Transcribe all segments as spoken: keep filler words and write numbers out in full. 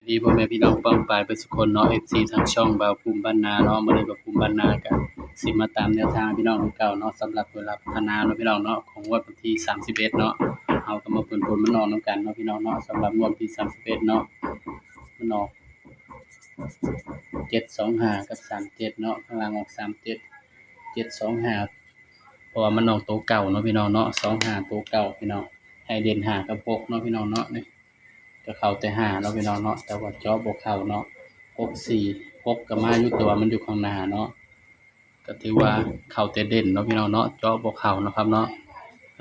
ดีพ่อแม่พี่น้องป้องปายเบิดสุคนเนาะ เอฟซี ทางช่องบ่าวภูมิบ้านนาเนาะ มื้อนี้บ่าวภูมิบ้านนาก็สิมาตามแนวทางพี่น้องคือเก่าเนาะ สำหรับตัวเลขพัฒนาเนาะพี่น้องเนาะ ของงวดวันที่สามสิบเอ็ดเนาะ เฮาก็มาเบิ่งผลมันออกนำกันเนาะพี่น้องเนาะ สำหรับงวดวันที่สามสิบเอ็ดเนาะ มันออก เจ็ดสองห้า กับ สามเจ็ด เนาะ ข้างล่างออก สามเจ็ด เจ็ดสองห้า เพราะว่ามันออกตัวเก่าเนาะพี่น้องเนาะ สองห้า ตัวเก่าพี่น้อง ให้เด่นห้ากับหกเนาะพี่น้องเนาะ นี่ ก็เข้าแต่ห้าเนาะพี่น้องเนาะ แต่ว่าเจาะบ่เข้าเนาะ หกสี่ หกก็มาอยู่ แต่ว่ามันอยู่ข้างหน้าเนาะ ก็ถือว่าเข้าแต่เด่นเนาะพี่น้องเนาะ เจาะบ่เข้าเนาะครับเนาะ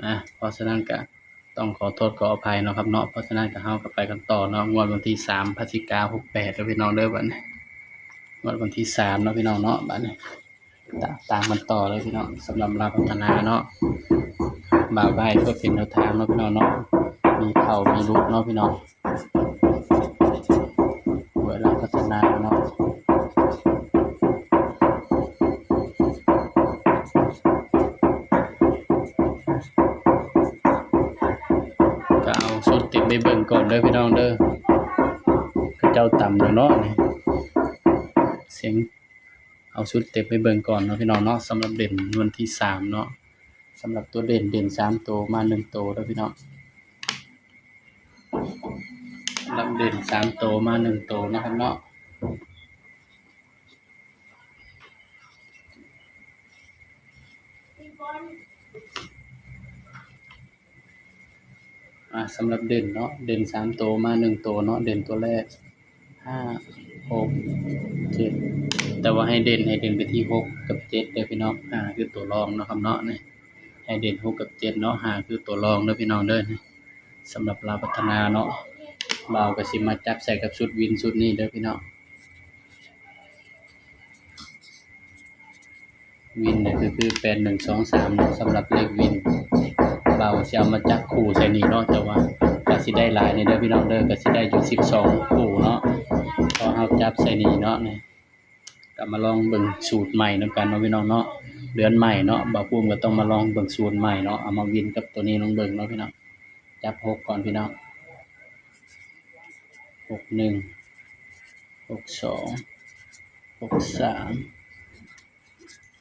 อ่ะ เพราะฉะนั้นก็ต้องขอโทษขออภัยเนาะครับเนาะ เพราะฉะนั้นก็เฮาก็ไปกันต่อเนาะ งวดวันที่สาม พฤศจิกา หกแปด เด้อพี่น้องเด้อ บัดนี้ งวดวันที่สามเนาะพี่น้องเนาะ บัดนี้ ตา- ตามกันต่อเลยพี่น้อง สำหรับลาวพัฒนาเนาะ บ่าวก็ให้เพื่อเป็นแนวทางเนาะพี่น้องเนาะ มีเข้ามีหลุดเนาะพี่น้อง เวลาพัฒนาเนาะ ก็เอาชุดเต็มไปเบิ่งก่อนเด้อพี่น้องเด้อ เขาเจ้าตำอยู่เนาะนี่ เสียง เอาชุดเต็มไปเบิ่งก่อนเนาะพี่น้องเนาะ สำหรับเด่นวันที่สามเนาะ สำหรับตัวเด่น เด่นสามตัวมาหนึ่งตัวเด้อพี่น้อง สำหรับเด่นสามตัวมาหนึ่งตัวนะครับเนาะ อ่า สำหรับเด่นเนาะ เด่นสามตัวมาหนึ่งตัวเนาะ เด่นตัวแรก ห้า หก เจ็ด แต่ว่าให้เด่น ให้เด่นไปที่หกกับเจ็ดเด้อพี่น้อง ห้า คือตัวรองเนาะครับเนาะ นี่ ให้เด่นหกกับเจ็ดเนาะ ห้า คือตัวรองเด้อพี่น้องเด้อ นี่ สำหรับลาวพัฒนาเนาะ บ่าวก็สิมาจับใส่กับชุดวินชุดนี้เด้อพี่น้อง วินเนี่ยก็คือ แปดหนึ่งสองสาม เนาะ สำหรับเลขวิน บ่าวสิเอามาจับคู่ใส่นี่เนาะ แต่ว่าก็สิได้หลายนี่เด้อพี่น้องเด้อ ก็สิได้อยู่สิบสองคู่เนาะ พอเฮาจับใส่นี่เนาะ นี่ ก็มาลองเบิ่งสูตรใหม่นำกันเนาะพี่น้องเนาะ เดือนใหม่เนาะ บ่าวภูมิก็ต้องมาลองเบิ่งสูตรใหม่เนาะ เอามาวินกับตัวนี้ลองเบิ่งเนาะพี่น้อง จับหกก่อนพี่น้อง หกหนึ่ง หกสอง หกสาม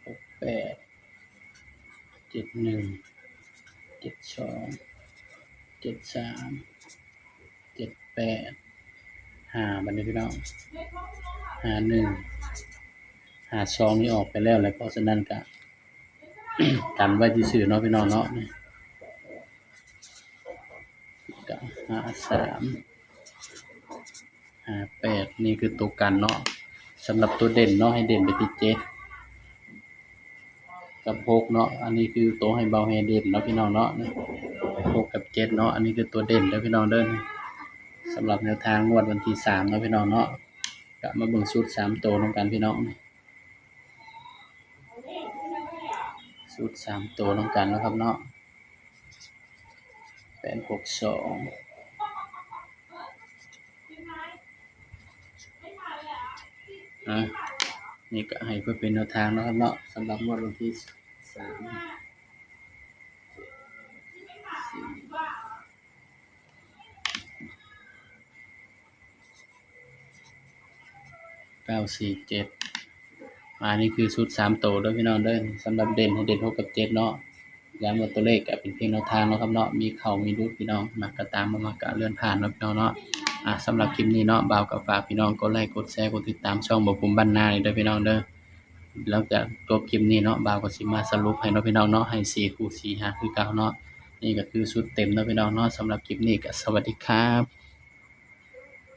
หกแปด เจ็ดหนึ่ง เจ็ดสอง เจ็ดสาม เจ็ดแปด ห้า บัดนี้พี่น้อง ห้าหนึ่ง ห้าสอง นี่ออกไปแล้วแหละ เพราะฉะนั้นก็ กันไว้ซื่อๆเนาะพี่น้องเนาะ นี่ ก็ ห้าสาม ห้าแปด นี่คือตัวกันเนาะ สำหรับตัวเด่นเนาะ ให้เด่นไปที่เจ็ดกับหกเนาะ อันนี้คือตัวให้บ่าวให้เด่นเนาะพี่น้องเนาะ นี่ หกกับเจ็ดเนาะ อันนี้คือตัวเด่นเด้อพี่น้องเด้อ สำหรับแนวทางงวดวันที่สามเนาะพี่น้องเนาะ ก็มาเบิ่งชุดสามตัวนำกันพี่น้อง ชุดสามตัวนำกันเนาะครับเนาะ แปดหกสอง อ่ะ นี่ก็ให้เพื่อเป็นแนวทางเนาะครับเนาะ สำหรับงวดวันที่สาม เก้าสี่เจ็ด อันนี้คือชุดสามตัวเด้อพี่น้องเด้อ สำหรับเด่นให้เด่นหกกับเจ็ดเนาะ ย้ำว่าตัวเลขก็เป็นเพียงแนวทางเนาะครับเนาะ มีเข้ามีหลุดพี่น้อง มักก็ตาม บ่มักก็เลื่อนผ่านเนาะพี่น้องเนาะ อ่ะ สำหรับคลิปนี้เนาะ บ่าวก็ฝากพี่น้องกดไลค์ กดแชร์ กดติดตามช่องบ่าวภูมิบ้านนานี่เด้อพี่น้องเด้อ หลังจากจบคลิปนี้เนาะ บ่าวก็สิมาสรุปให้เนาะพี่น้องเนาะ ให้สี่คู่สี่หางคือเก่าเนาะ นี่ก็คือชุดเต็มเนาะพี่น้องเนาะ สำหรับคลิปนี้ก็สวัสดีครับ